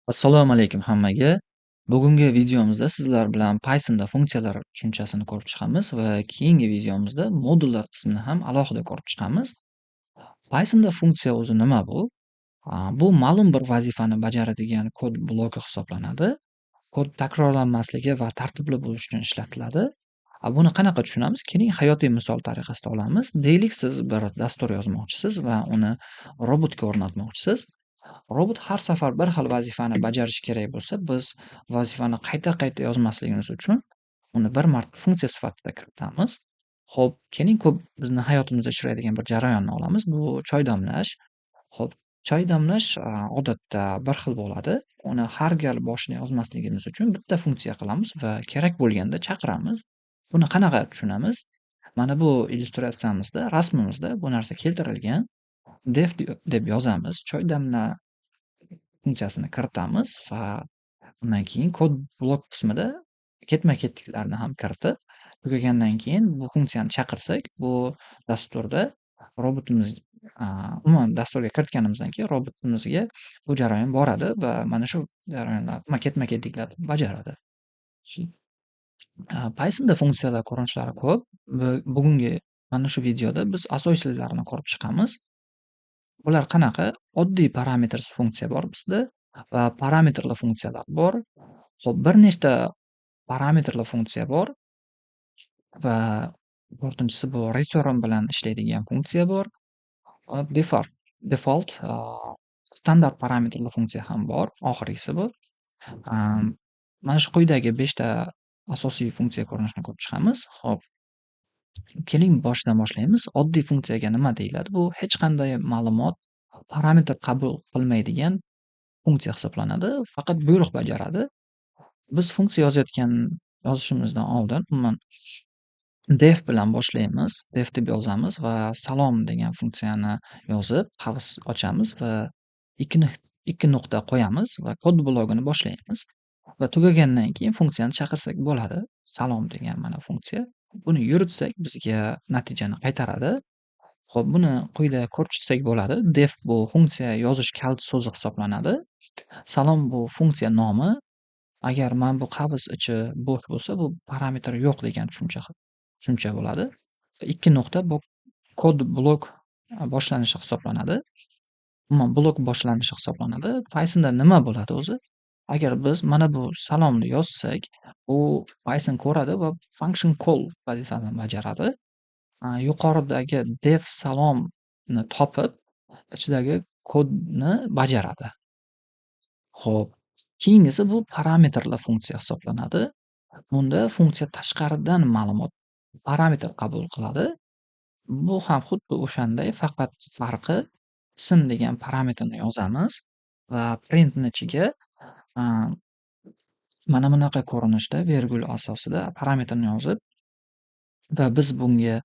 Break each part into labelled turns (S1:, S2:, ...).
S1: Assalomu alaykum hammaga. Bugungi videomizda sizlar bilan Pythonda funksiyalar tushunchasini ko'rib chiqamiz va keyingi videomizda modullar qismini ham alohida ko'rib chiqamiz. Pythonda funksiya o'zi nima bu? Bu ma'lum bir vazifani bajaradigan kod bloki hisoblanadi. Kod takrorlanmasligi va tartibli bo'lishi uchun ishlatiladi. Buni qanaqa tushunamiz? Keling, hayotiy misol tariqasida olamiz. Deylik, siz bir dastur yozmoqchisiz va uni robotga o'rnatmoqchisiz. Robot har safar bir xil vazifani bajarishi kerak bo'lsa, biz vazifani qayta-qayta yozmasligimiz uchun uni bir marta funksiya sifatida kiritamiz. Xo'p, keling, ko'p bizni hayotimizda uchraydigan bir jarayonni olamiz. Bu choy damlash. Xo'p, choy damlash odatda bir xil bo'ladi. Uni har gal boshida yozmasligimiz uchun bitta funksiya qilamiz va kerak bo'lganda chaqiramiz. Buni qanaqa tushunamiz? Mana bu illyustratsiyamizda, rasmimizda bu narsa keltirilgan. Def deb yozamiz. Choy damla funksiyasini kiritamiz va undan keyin kod blok qismida ketma-ketliklarni ham kiritib, tugagandan keyin bu funksiyani chaqirsak, bu dasturda robotimiz, umuman dasturga kiritganimizdan keyin robotimizga bu jarayon boradi va mana shu jarayonlar, ketma-ketliklarni bajaradi. Pythonda funksiyalar ko'rinishlari ko'p. Bugungi mana shu videoda biz asosiylarini ko'rib chiqamiz. Bular qanaqa? Oddiy parametrsiz funksiya bor bizda va parametrli funksiyalar bor. Xo'p, bir nechta parametrli funksiya bor va to'rtinchisi bu return bilan ishlaydigan funksiya bor. Va default, standart parametrli funksiya ham bor. Oxirgisi bu. Mana shu quyidagi 5 ta asosiy funksiya ko'rinishini ko'rib chiqamiz. Xo'p. Keling, boshidan boshlaymiz. Oddiy funksiyaga nima deyiladi? Bu hech qanday ma'lumot, parametr qabul qilmaydigan funksiya hisoblanadi. Faqat buyruq bajaradi. Biz funksiya yozishimizdan oldin umuman def bilan boshlaymiz. Def deb yozamiz va salom degan funksiyani yozib, qavs ochamiz va ikki nuqta qo'yamiz va kod blogini boshlaymiz. Va tugagandan keyin funksiyani chaqirsak bo'ladi. Salom degan mana funksiya. Buni yuritsak, bizga natijani qaytaradi. Xo'p, buni quyida ko'rib chiqsak bo'ladi. Def bu funksiya yozish kalit so'zi hisoblanadi. Salom bu funksiya nomi. Agar mana bu qavs ichi bo'sh bo'lsa, bu parametr yo'q degan tushuncha bo'ladi. Ikki nuqta bu kod blok boshlanishi hisoblanadi. Umuman blok boshlanishi hisoblanadi. Pythonda nima bo'ladi o'zi? Agar biz mana bu salomni yozsak, u Python ko'radi va function call vazifasini bajaradi. Yuqoridagi def salomni topib, ichidagi kodni bajaradi. Xo'p, keyingisi bu parametrli funksiya hisoblanadi. Bunda funksiya tashqaridan ma'lumot, parametr qabul qiladi. Bu ham xuddi o'shanday, faqat farqi ism degan parametrni yozamiz va printni ichiga mana bunaqa ko'rinishda vergul asosida parametrni yozib va biz bunga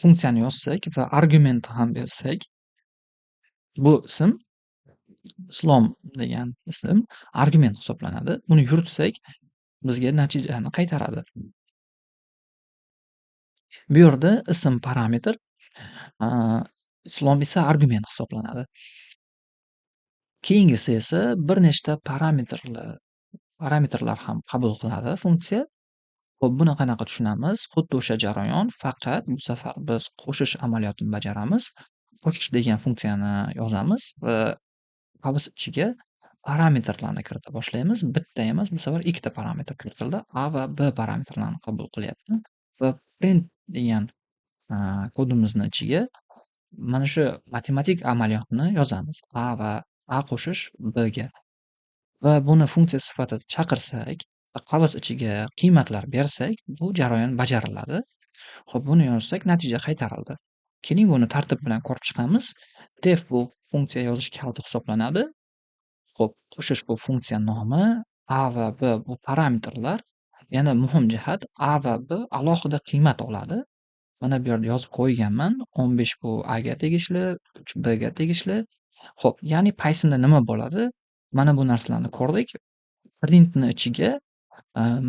S1: funksiyani yozsak va argument ham bersak, bu ism, Islom degan ism argument hisoblanadi. Buni yuritsak, bizga natijani qaytaradi. Bu yerda ism parametr, Islom esa argument hisoblanadi. Keyingisi esa bir nechta parametrlar ham qabul qiladi funksiya. Xo'p, buni qanaqa tushunamiz? Xuddi o'sha jarayon, faqat bu safar biz qo'shish amaliyotini bajaramiz. Qo'shish degan funksiyani yozamiz va qavs ichiga parametrlarni kirita boshlaymiz. Bitta emas, bu safar ikkita parametr kiritildi. A va B parametrlarini qabul qilyapti va print degan kodimizni ichiga mana shu matematik amaliyotni yozamiz. A va A qo'shish B ga. Va buni funksiya sifatida chaqirsak va qavs ichiga qiymatlar bersak, bu jarayon bajariladi. Xo'p, buni yozsak, natija qaytarildi. Keling, buni tartib bilan ko'rib chiqamiz. Def bu funksiya yozish kaliti hisoblanadi. Xo'p, qo'shish bu funksiya nomi, A va B bu parametrlar. Yana muhim jihat, A va B alohida qiymat oladi. Mana bu yerda yozib qo'yganman. 15 bu A ga tegishli, 3 B ga tegishli. Xo'p, ya'ni Pythonda nima bo'ladi? Mana bu narsalarni ko'rdik. Printni ichiga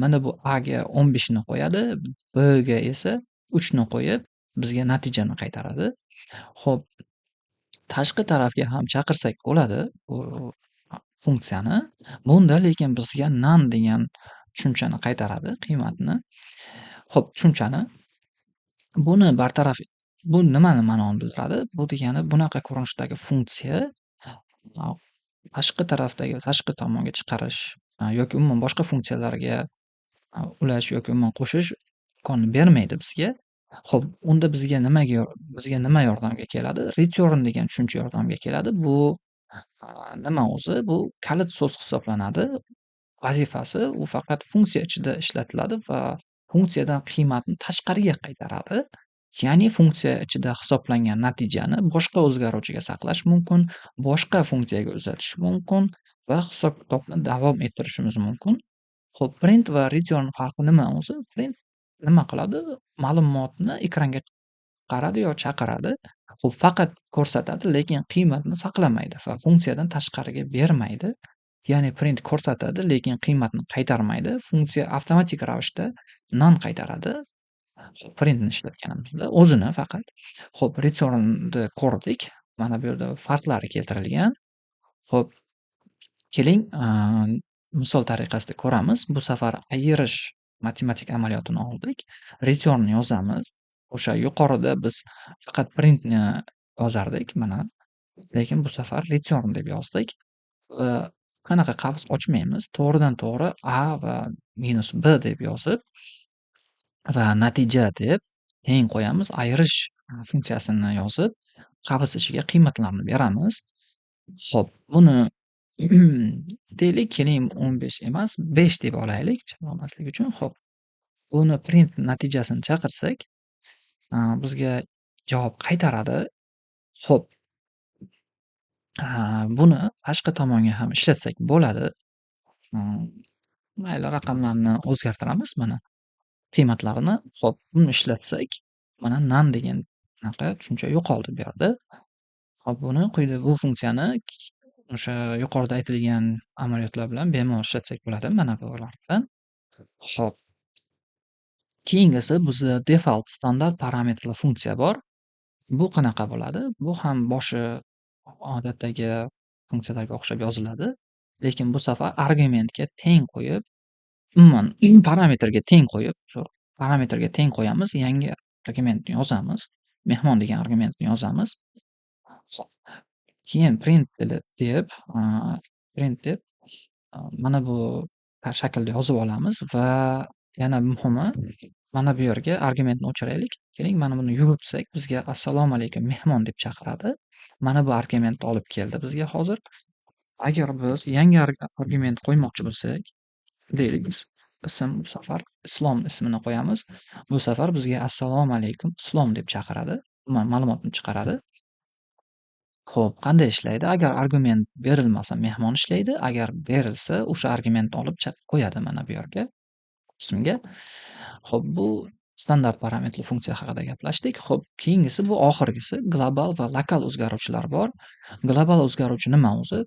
S1: mana bu A ga 15 ni qo'yadi, B ga esa 3 ni qo'yib, bizga natijani qaytaradi. Xo'p, tashqi tarafga ham chaqirsak bo'ladi. Bu funksiyani. Bunda lekin bizga None degan tushunchani qaytaradi, qiymatni. Xo'p, tushunchani. Buni bartaraf, bu nimani ma'noni bildiradi? Bu degani bunaqa ko'rinishdagi funksiya tashqi tarafdagi tashqi tomonga chiqarish yoki umuman boshqa funksiyalarga ulash yoki umuman qo'shish imkonini bermaydi bizga. Xo'p, unda bizga nima yordamga keladi? Return degan tushuncha yordamga keladi. Bu nima o'zi? Bu kalit so'z hisoblanadi. Vazifasi u faqat funksiya ichida ishlatiladi va funksiyadan qiymatni tashqariga qaytaradi. Ya'ni funksiya ichida hisoblangan natijani boshqa o'zgaruvchiga saqlash mumkin, boshqa funksiyaga uzatish mumkin va hisob-kitobni davom ettirishimiz mumkin. Xo'p, print va return farqi nima o'zi? Print nima qiladi? Ma'lumotni ekranga chiqaradi yo chaqiradi. Xo'p, faqat ko'rsatadi, lekin qiymatni saqlamaydi va funksiyadan tashqariga bermaydi. Ya'ni print ko'rsatadi, lekin qiymatni qaytarmaydi. Funksiya avtomatik ravishda None qaytaradi. Xo'p, printni ishlatganimizda o'zini faqat. Xo'p, returnni ko'rdik. Mana bu yerda farqlari keltirilgan. Xo'p, keling, misol tariqasida ko'ramiz. Bu safar ayirish matematik amaliyotini oldik. Return yozamiz. O'sha yuqorida biz faqat printni yozardik mana. Lekin bu safar return deb yozdik va qanaqa qavs ochmaymiz. To'g'ridan to'g'ri a va minus b deb yozib va natija deb teng qo'yamiz. Ayirish funksiyasini yozib, qavs ichiga qiymatlarni beramiz. Xo'p, buni deylik, keling, 15 emas, 5 deb olaylik, olmaslik uchun. Xo'p, buni print natijasini chaqirsak, bizga javob qaytaradi. Xo'p. Buni tashqi tomonga ham ishlatsak bo'ladi. Mayli, raqamlarni o'zgartiramiz mana qiymatlarini. Xo'p, buni ishlatsak, mana None degan anaqa tushuncha yo'qoldi bu yerda. Xo'p, buni quyida bu funksiyani o'sha yuqorida aytilgan amaliyotlar bilan bemalol ishlatsak bo'ladi mana bular bilan. Xo'p. Keyingisi bizda default standart parametrli funksiya bor. Bu qanaqa bo'ladi? Bu ham boshi odatdagi funksiyalarga o'xshab yoziladi. Lekin bu safar argumentga teng qo'yib, umuman parametrga teng qo'yib, shu parametrga teng qo'yamiz, yangi argumentni yozamiz. Mehmon degan argumentni yozamiz. Xo'p. Keyin deb, print deb mana bu shaklda yozib olamiz va yana muhimi, mana bu yerga argumentni o'chiraylik. Keling, mana buni yuritsak, bizga "Assalomu alaykum, mehmon" deb chaqiradi. Mana bu argumentni olib keldi bizga hozir. Agar biz yangi argument qo'ymoqchi bo'lsak, deylik, ism, bu safar Islom ismini qo'yamiz. Bu safar bizga "Assalomu alaykum, Islom" deb chaqiradi. Umuman ma'lumotni chiqaradi. Xo'p, qanday ishlaydi? Agar argument berilmasa, mehmon ishlaydi. Agar berilsa, o'sha argumentni olib qo'yadi mana bu yerga, ismga. Xo'p, bu standart parametrli funksiya haqida gaplashdik. Xo'p, keyingisi, bu oxirgisi, global va lokal o'zgaruvchilar bor. Global o'zgaruvchi nima o'zi?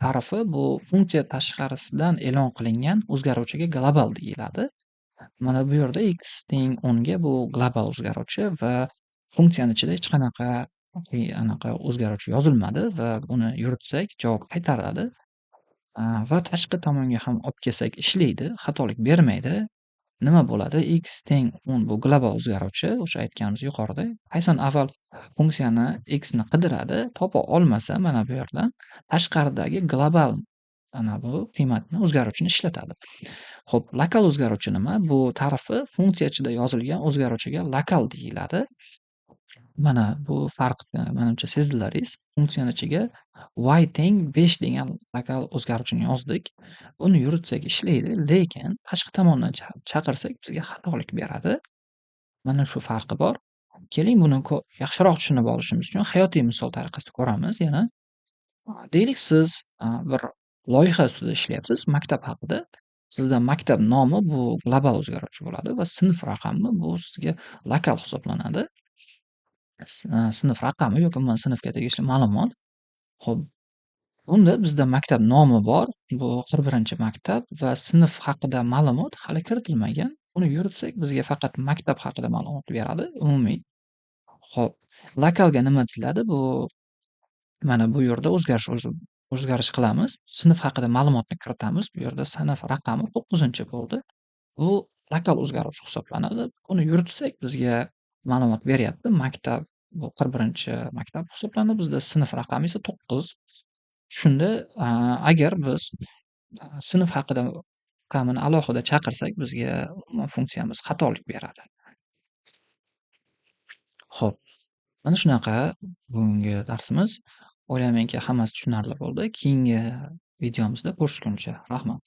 S1: Ta'rifi: bu funksiya tashqarisidan e'lon qilingan o'zgaruvchiga global deyiladi. Mana bu yerda x teng 10 ga, bu global o'zgaruvchi va funksiyani ichida hech qanaqa anaqa o'zgaruvchi yozilmadi va uni yuritsak, javob qaytaradi. Va tashqi tomonga ham olib kelsak, ishlaydi, xatolik bermaydi. Nima bo'ladi? X teng 10, bu global o'zgaruvchi, o'sha aytganimiz yuqorida. Qayson avval funksiyani x ni qidiradi, topa olmasa, mana bu yerdan tashqaridagi global ana bu qiymatni, o'zgaruvchini ishlatadi. Xo'p, lokal o'zgaruvchi nima? Bu ta'rifi: funksiya ichida yozilgan o'zgaruvchiga lokal deyiladi. Mana bu farqni, manimcha, sezdilaringiz. Funksiyani ichiga y teng 5 degan lokal o'zgaruvchini yozdik. Buni yuritsak, ishlaydi, lekin tashqi tomondan chaqirsak, bizga xatolik beradi. Mana shu farqi bor. Keling, buni yaxshiroq tushunib olishimiz uchun hayotiy misol tariqasida ko'ramiz yana. Deylik, siz bir loyiha ustida ishlayapsiz, maktab haqida. Sizda maktab nomi, bu global o'zgaruvchi bo'ladi va sinf raqami, bu sizga lokal hisoblanadi. Sinf raqami yoki umuman sinfga tegishli ma'lumot. Xo'p, unda bizda maktab nomi bor. Bu 41-maktab va sinf haqida ma'lumot hali kiritilmagan. Uni yuritsak, bizga faqat maktab haqida ma'lumot beradi, umumiy. Xo'p, lokalga nima deyiladi? Bu mana bu yerda o'zgarish o'zi O'zgarish qilamiz. Sinf haqida ma'lumotni kiritamiz. Bu yerda sinf raqami 9-bo'ldi. Bu lokal o'zgaruvchi hisoblanadi. Buni yuritsak, bizga ma'lumot beryapti. Maktab bu 41-maktab hisoblanadi. Bizda sinf raqami esa 9. Shunda agar biz sinf haqida raqamini alohida chaqirsak, bizga umuman funksiyamiz xatolik beradi. Xo'p, mana shunaqa bugungi darsimiz. O'ylaymanki, hammasi tushunarli bo'ldi. Keyingi videomizda ko'rishguncha, rahmat.